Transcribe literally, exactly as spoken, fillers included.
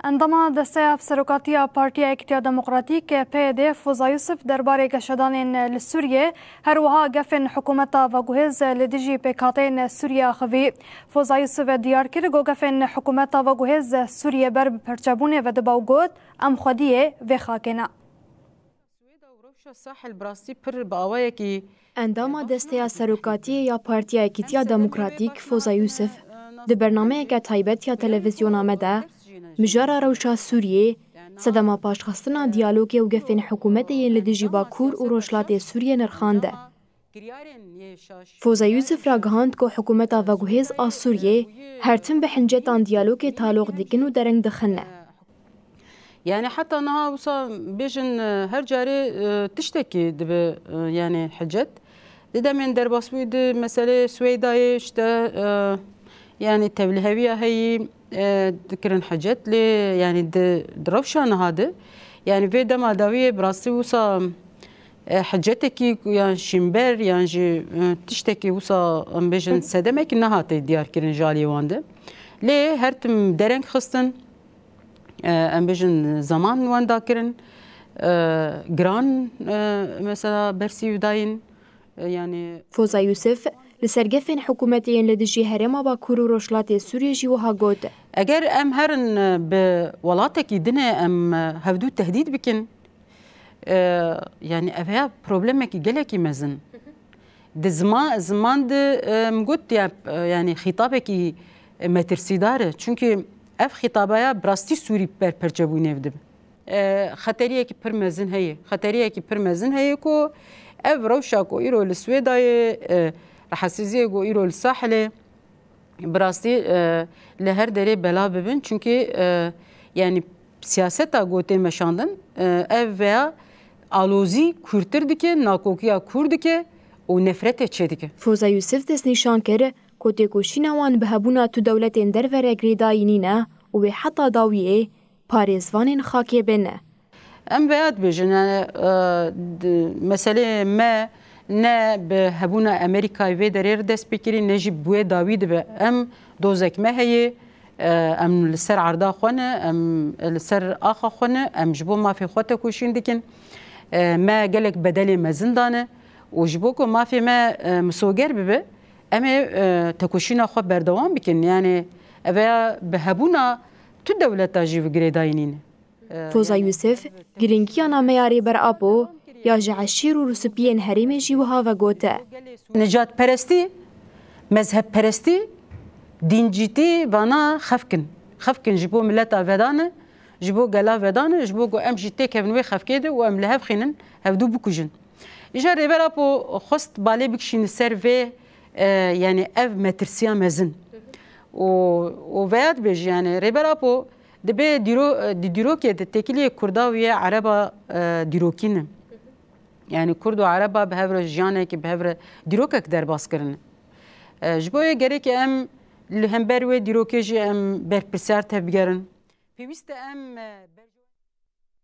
Endama Desteya Serokatî ya Partiya Yekîtiya Demokratîk, P Y D, Foza Yusuf derbarê geşedanên li Sûriyê, her wiha gefên hikûmeta veguhêz li dijî pêkhateyên Sûriyê axivî. Foza Yusuf diyar kir ku gefên hikûmeta veguhêz Sûriyê ber bi perçebûnê vediba û got, Em xwediyê vê xakê ne. Swêda û rewşa Sahel bi rastî pir bi awayekî Endama Desteya Serokatiyê ya Partiya Yekîtiya Demokratîk Foza Yusuf di bernameyeke taybet ya televîzyona me de mijara rewşa Sûriyê, sedema paşxistina diyalogê û gefên hikûmetê yên li dijî Bakur û Rojhilatê Sûriyê nirxande. Foza Yusuf ragihand ku hikûmeta veguhêz a Sûriyê her tim bi hincetan diyalogê taloq dikin û dereng dixine. Yani heta niha wisa bêjin, e, her carê, e, tiştekî dibe, e, yani hicet. Di demên derbasbûyî di meselê Swêdayê işte, e, yani tevliheviya heyî, e, dikirin hicet lê yani di, di rewşa niha de yani vê dema dawiyê bi rastî wisa, e, hicetekî yan şînber yan jî, e, tiştekî wisa em bêjin sedemekî nehate diyarkirin ji aliyê wan de. Lê her tim dereng xistin. E, em bêjin zeman wenda kirin, e, giran, e, mesela bersîv dayîn, e, yani Foza Yusuf li ser gefên hikûmetê yên li dijî herêma Bakur û Rojhilatê Sûriyê jî wiha got. Eger em herin, e, bi welatekî din e em, e, hevdû tehdîd bikin, e, yani ev heya problemekî gelekî mezin. Di ziman, ziman di, e, min got ya, e, yani xîtabekî, e, metirsîdar e. Çünkü ev xîtabaya bi rastî Sûrî ber perçebûyî nêv dibe. E, xeteriyekî pir mezin heye. Xeteriyekî pir mezin heye ku ev rewşa ku îro li Swêdayê, e, rehesiziyê ku îro li Sahilê, bi rastî, e, li her derê bela bibin. Çünkü, e, yani siyaseta ku tê meşandin, e, ev veya alozî kûrtir dike, nakokiya kûr dike û nefretê çêdike. Foza Yusuf destnîşan kir ku têkoşîna wan bi hebûna tu dewletên derve re girêdayî nîne û wê heta dawiyê parêzvanên xakê bêne. Em veya dibêjin, yani, e, di, meselê me ne bi hebûna Amerîkayê vê derê re dest pê kirî, ne jî bi wê dawî dibe. Em dozek me heye, e, em li ser erda xwe ne, em li ser axa xwe ne, em ji bo mafê xwe tekoşîn dikin. E, me gelek bedelê mezin dane û ji bo ku mafê me, e, misoger bibe, em ê, e, tekoşîna xwe berdewam bikin. Yani, ev ya bi hebûna tu dewleta jî bi girêdayî nîne. Foza Yusuf, girîngiya nameya Rêber Apo ya ji eşîr û rûspiyên herêmê jî wiha vegote. Nijadperestî, mezhebperestî, dîncîtî vana xefkin. Xefkin ji bo mileta vedane, ji bo gela vedane, ji bo ku em jî têkevin wê xefkê de û em li hev xînin, hevdû bikujin. Îja Rêber Apo xwest balê bikişîne ser vê, e, yani ev metirsiya mezin. Û, û veya dibêje, yani Rêber Apo Dibê dîro-, di dîrokê de têkiliyê Kurda û yê Ereba, e, dîrokî ne. Yani Kurd û Ereba bi hev re jiyanekî, bi hev re dîrokek derbas kirine. E, ji bo yê gerekê em li hember wê dîrokê jî em berpirsiyar tevbigerin. Pêwîst e em, e, ber-